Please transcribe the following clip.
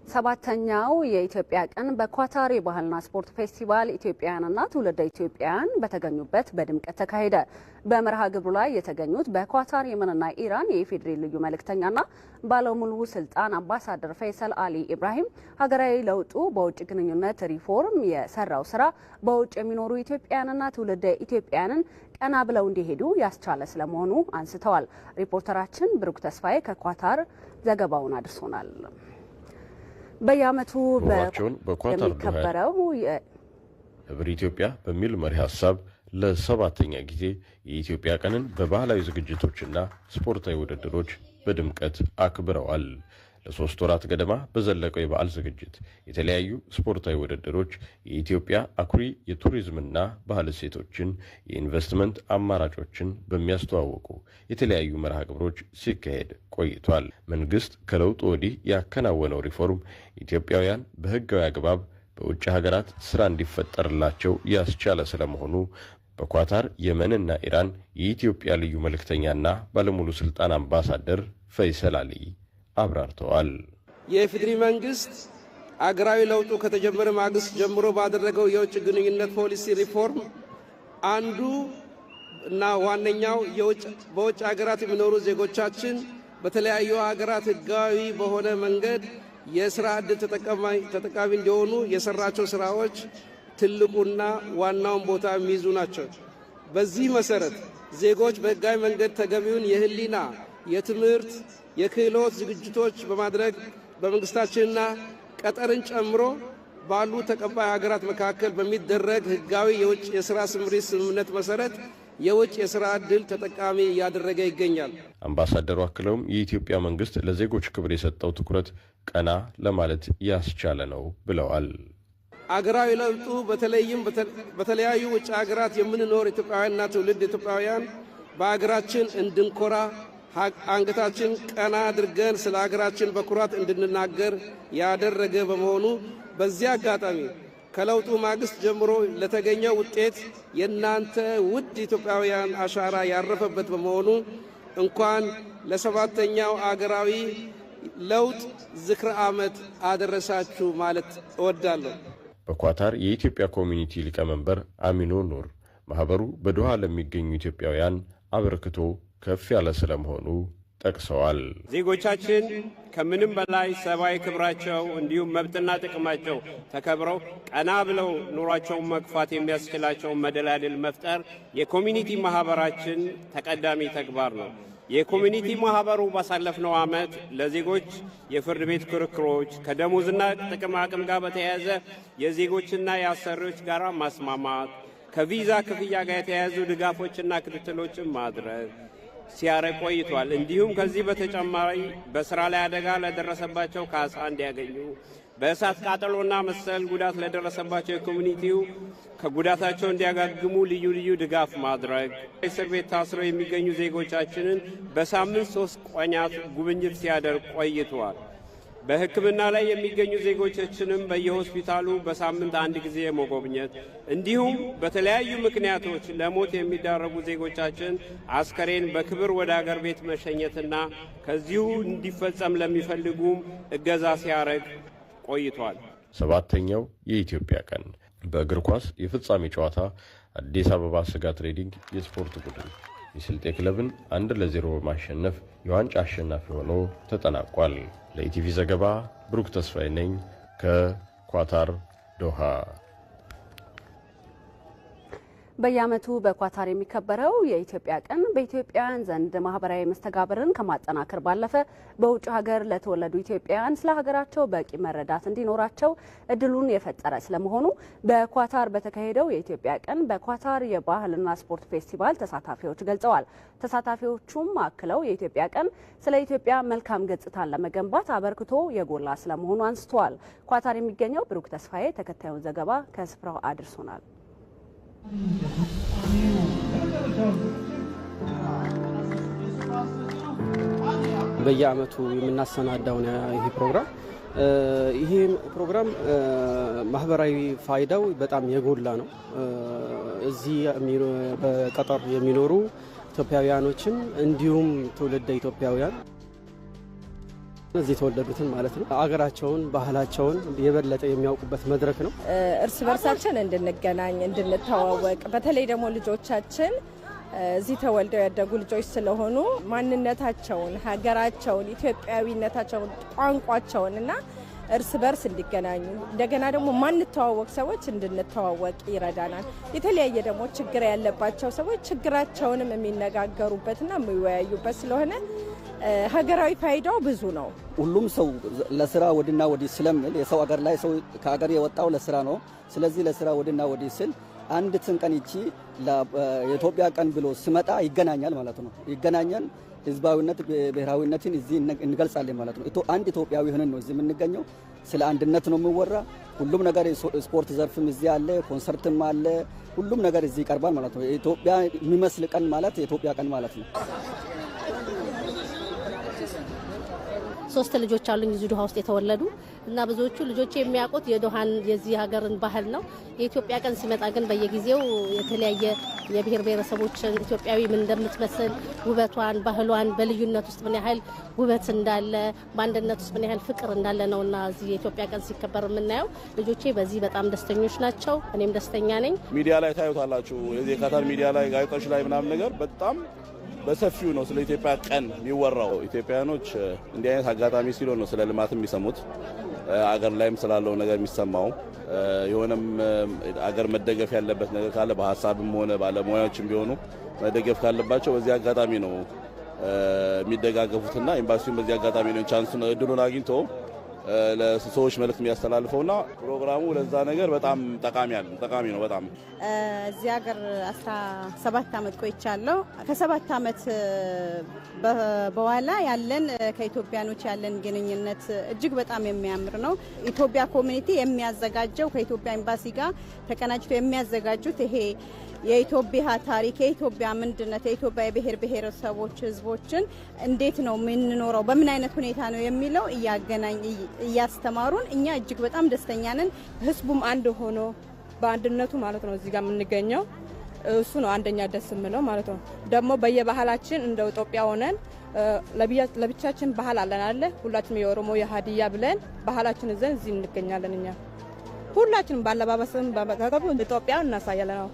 ሰባተኛው የኢትዮጵያ ቀን በኳታር የባህልና ስፖርት ፌስቲቫል ኢትዮጵያውያንና ትውልደ ኢትዮጵያውያን በተገኙበት በድምቀት ተካሄደ። በመርሃ ግብሩ ላይ የተገኙት በኳታር፣ የመንና ኢራን የኢፌዴሪ ልዩ መልእክተኛና ባለሙሉ ስልጣን አምባሳደር ፈይሰል አሊ ኢብራሂም ሀገራዊ ለውጡ በውጭ ግንኙነት ሪፎርም የሰራው ስራ በውጭ የሚኖሩ ኢትዮጵያውያንና ትውልደ ኢትዮጵያውያንን ቀና ብለው እንዲሄዱ ያስቻለ ስለመሆኑ አንስተዋል። ሪፖርተራችን ብሩክ ተስፋዬ ከኳታር ዘገባውን አድርሶናል። በየዓመቱ የሚከበረው ህብር ኢትዮጵያ በሚል መሪ ሀሳብ ለሰባተኛ ጊዜ የኢትዮጵያ ቀንን በባህላዊ ዝግጅቶችና ስፖርታዊ ውድድሮች በድምቀት አክብረዋል። ለ3 ወራት ገደማ በዘለቀው የበዓል ዝግጅት የተለያዩ ስፖርታዊ ውድድሮች የኢትዮጵያ አኩሪ የቱሪዝምና ባህል እሴቶችን፣ የኢንቨስትመንት አማራጮችን በሚያስተዋውቁ የተለያዩ መርሃ ግብሮች ሲካሄድ ቆይቷል። መንግስት ከለውጡ ወዲህ ያከናወነው ሪፎርም ኢትዮጵያውያን በህጋዊ አግባብ በውጭ ሀገራት ስራ እንዲፈጠርላቸው ያስቻለ ስለመሆኑ በኳታር፣ የመንና ኢራን የኢትዮጵያ ልዩ መልእክተኛና ባለሙሉ ስልጣን አምባሳደር ፈይሰል አሊ አብራርተዋል። የኢፌዴሪ መንግስት አገራዊ ለውጡ ከተጀመረ ማግስት ጀምሮ ባደረገው የውጭ ግንኙነት ፖሊሲ ሪፎርም አንዱ እና ዋነኛው በውጭ ሀገራት የሚኖሩ ዜጎቻችን በተለያዩ ሀገራት ህጋዊ በሆነ መንገድ የስራ ዕድል ተጠቃሚ እንዲሆኑ የሰራቸው ስራዎች ትልቁና ዋናውን ቦታ የሚይዙ ናቸው። በዚህ መሰረት ዜጎች በህጋዊ መንገድ ተገቢውን የህሊና፣ የትምህርት፣ የክህሎት ዝግጅቶች በማድረግ በመንግስታችንና ቀጠርን ጨምሮ ባሉ ተቀባይ ሀገራት መካከል በሚደረግ ህጋዊ የውጭ የስራ ስምሪት ስምምነት መሰረት የውጭ የስራ ዕድል ተጠቃሚ እያደረገ ይገኛል። አምባሳደሩ አክለውም የኢትዮጵያ መንግስት ለዜጎች ክብር የሰጠው ትኩረት ቀና ለማለት ያስቻለ ነው ብለዋል። አገራዊ ለውጡ በተለይም በተለያዩ ውጭ ሀገራት የምንኖር ኢትዮጵያውያንና ትውልድ ኢትዮጵያውያን በሀገራችን እንድንኮራ፣ አንገታችን ቀና አድርገን ስለ ሀገራችን በኩራት እንድንናገር ያደረገ በመሆኑ በዚህ አጋጣሚ ከለውጡ ማግስት ጀምሮ ለተገኘው ውጤት የእናንተ ውድ ኢትዮጵያውያን አሻራ ያረፈበት በመሆኑ እንኳን ለሰባተኛው አገራዊ ለውጥ ዝክረ ዓመት አደረሳችሁ ማለት እወዳለሁ። በኳታር የኢትዮጵያ ኮሚኒቲ ሊቀመንበር አሚኖ ኑር ማህበሩ በዶሃ ለሚገኙ ኢትዮጵያውያን አበርክቶ ከፍ ያለ ስለመሆኑ ጠቅሰዋል። ዜጎቻችን ከምንም በላይ ሰብአዊ ክብራቸው እንዲሁም መብትና ጥቅማቸው ተከብረው ቀና ብለው ኑሯቸውን መግፋት የሚያስችላቸውን መደላድል መፍጠር የኮሚኒቲ ማህበራችን ተቀዳሚ ተግባር ነው። የኮሚኒቲ ማህበሩ ባሳለፍነው ዓመት ለዜጎች የፍርድ ቤት ክርክሮች፣ ከደሞዝና ጥቅማ ጥቅም ጋር በተያያዘ የዜጎችና የአሰሪዎች ጋር ማስማማት፣ ከቪዛ ክፍያ ጋር የተያያዙ ድጋፎችና ክትትሎችን ማድረግ ሲያረግ ቆይቷል። እንዲሁም ከዚህ በተጨማሪ በስራ ላይ አደጋ ለደረሰባቸው ካሳ እንዲያገኙ፣ በእሳት ቃጠሎና መሰል ጉዳት ለደረሰባቸው የኮሚኒቲው ከጉዳታቸው እንዲያጋግሙ ልዩ ልዩ ድጋፍ ማድረግ፣ እስር ቤት ታስረው የሚገኙ ዜጎቻችንን በሳምንት 3 ቀናት ጉብኝት ሲያደርግ ቆይቷል። በሕክምና ላይ የሚገኙ ዜጎቻችንም በየሆስፒታሉ በሳምንት አንድ ጊዜ መጎብኘት፣ እንዲሁም በተለያዩ ምክንያቶች ለሞት የሚዳረጉ ዜጎቻችን አስከሬን በክብር ወደ አገር ቤት መሸኘትና ከዚሁ እንዲፈጸም ለሚፈልጉም እገዛ ሲያደርግ ቆይቷል። ሰባተኛው የኢትዮጵያ ቀን በእግር ኳስ የፍጻሜ ጨዋታ አዲስ አበባ ስጋ ትሬዲንግ የስፖርት ቡድን የስልጤ ክለብን 1-0 በማሸነፍ የዋንጫ አሸናፊ ሆኖ ተጠናቋል። ለኢቲቪ ዘገባ ብሩክ ተስፋዬ ነኝ ከኳታር ዶሃ። በየዓመቱ በኳታር የሚከበረው የኢትዮጵያ ቀን በኢትዮጵያውያን ዘንድ ማህበራዊ መስተጋብርን ከማጠናከር ባለፈ በውጭ ሀገር ለተወለዱ ኢትዮጵያውያን ስለ ሀገራቸው በቂ መረዳት እንዲኖራቸው እድሉን የፈጠረ ስለመሆኑ በኳታር በተካሄደው የኢትዮጵያ ቀን በኳታር የባህልና ስፖርት ፌስቲቫል ተሳታፊዎች ገልጸዋል። ተሳታፊዎቹም አክለው የኢትዮጵያ ቀን ስለ ኢትዮጵያ መልካም ገጽታን ለመገንባት አበርክቶ የጎላ ስለመሆኑ አንስተዋል። ኳታር የሚገኘው ብሩክ ተስፋዬ ተከታዩን ዘገባ ከስፍራው አድርሶናል። በየዓመቱ የምናሰናዳው ይሄ ፕሮግራም፣ ይሄ ፕሮግራም ማህበራዊ ፋይዳው በጣም የጎላ ነው። እዚህ በቀጠር የሚኖሩ ኢትዮጵያውያኖችን እንዲሁም ትውልደ ኢትዮጵያውያን እዚህ የተወለዱትን ማለት ነው። አገራቸውን ባህላቸውን የበለጠ የሚያውቁበት መድረክ ነው። እርስ በርሳችን እንድንገናኝ፣ እንድንተዋወቅ፣ በተለይ ደግሞ ልጆቻችን እዚህ ተወልደው ያደጉ ልጆች ስለሆኑ ማንነታቸውን፣ ሀገራቸውን፣ ኢትዮጵያዊነታቸውን፣ ቋንቋቸውን እና እርስ በርስ እንዲገናኙ፣ እንደገና ደግሞ ማንተዋወቅ ሰዎች እንድንተዋወቅ ይረዳናል። የተለያየ ደግሞ ችግር ያለባቸው ሰዎች ችግራቸውንም የሚነጋገሩበትና የሚወያዩበት ስለሆነ ሀገራዊ ፋይዳው ብዙ ነው። ሁሉም ሰው ለስራ ወዲና ወዲህ ስለሚል የሰው አገር ላይ ሰው ከአገር የወጣው ለስራ ነው። ስለዚህ ለስራ ወዲና ወዲህ ስል አንዲትን ቀን ይቺ የኢትዮጵያ ቀን ብሎ ስመጣ ይገናኛል ማለት ነው። ይገናኛል፣ ህዝባዊነት ብሔራዊነትን እዚህ እንገልጻለን ማለት ነው። አንድ ኢትዮጵያዊ ሆነን ነው እዚህ የምንገኘው። ስለ አንድነት ነው የሚወራ። ሁሉም ነገር ስፖርት ዘርፍም እዚህ አለ፣ ኮንሰርትም አለ። ሁሉም ነገር እዚህ ይቀርባል ማለት ነው። ኢትዮጵያ የሚመስል ቀን ማለት የኢትዮጵያ ቀን ማለት ነው። 3 ልጆች አሉኝ እዚህ ዶሃ ውስጥ የተወለዱ እና ብዙዎቹ ልጆች የሚያውቁት የዶሃን የዚህ ሀገርን ባህል ነው። የኢትዮጵያ ቀን ሲመጣ ግን በየጊዜው የተለያየ የብሔር ብሔረሰቦችን ኢትዮጵያዊ ምን እንደምትመስል፣ ውበቷን፣ ባህሏን፣ በልዩነት ውስጥ ምን ያህል ውበት እንዳለ፣ በአንድነት ውስጥ ምን ያህል ፍቅር እንዳለ ነውና እዚህ የኢትዮጵያ ቀን ሲከበር የምናየው። ልጆቼ በዚህ በጣም ደስተኞች ናቸው። እኔም ደስተኛ ነኝ። ሚዲያ ላይ ታዩታላችሁ። የዚህ የካታር ሚዲያ ላይ፣ ጋዜጦች ላይ ምናምን ነገር በጣም በሰፊው ነው ስለ ኢትዮጵያ ቀን የሚወራው። ኢትዮጵያኖች እንዲህ አይነት አጋጣሚ ሲሆን ነው ስለ ልማት የሚሰሙት፣ አገር ላይም ስላለው ነገር የሚሰማው። የሆነም አገር መደገፍ ያለበት ነገር ካለ በሀሳብም ሆነ ባለሙያዎችም ቢሆኑ መደገፍ ካለባቸው በዚህ አጋጣሚ ነው የሚደጋገፉትና ኤምባሲውን በዚህ አጋጣሚ ነው chance ኡን እድሉን አግኝቶ ለሰዎች መልእክት የሚያስተላልፈውና ፕሮግራሙ ለዛ ነገር በጣም ጠቃሚ ነው። በጣም እዚህ ሀገር 17 ዓመት ቆይቻለሁ። ከ7 ዓመት በኋላ ያለን ከኢትዮጵያኖች ያለን ግንኙነት እጅግ በጣም የሚያምር ነው። ኢትዮጵያ community የሚያዘጋጀው፣ ከኢትዮጵያ ኤምባሲ ጋር ተቀናጅቶ የሚያዘጋጁት ይሄ የኢትዮጵያ ታሪክ፣ የኢትዮጵያ ምንድነት፣ የኢትዮጵያ የብሔር ብሔረሰቦች ህዝቦችን እንዴት ነው የምንኖረው፣ በምን አይነት ሁኔታ ነው የሚለው እያገናኝ እያስተማሩን እኛ እጅግ በጣም ደስተኛ ነን። ህዝቡም አንድ ሆኖ በአንድነቱ ማለት ነው እዚህ ጋር የምንገኘው፣ እሱ ነው አንደኛ ደስ የምለው ማለት ነው። ደግሞ በየባህላችን እንደ ኢትዮጵያ ሆነን ለብቻችን ባህል አለን አለ፣ ሁላችንም የኦሮሞ፣ የሀዲያ ብለን ባህላችን ይዘን እዚህ እንገኛለን። እኛ ሁላችንም ባለባበስም በመጋገቡ ኢትዮጵያ እናሳያለን ነው።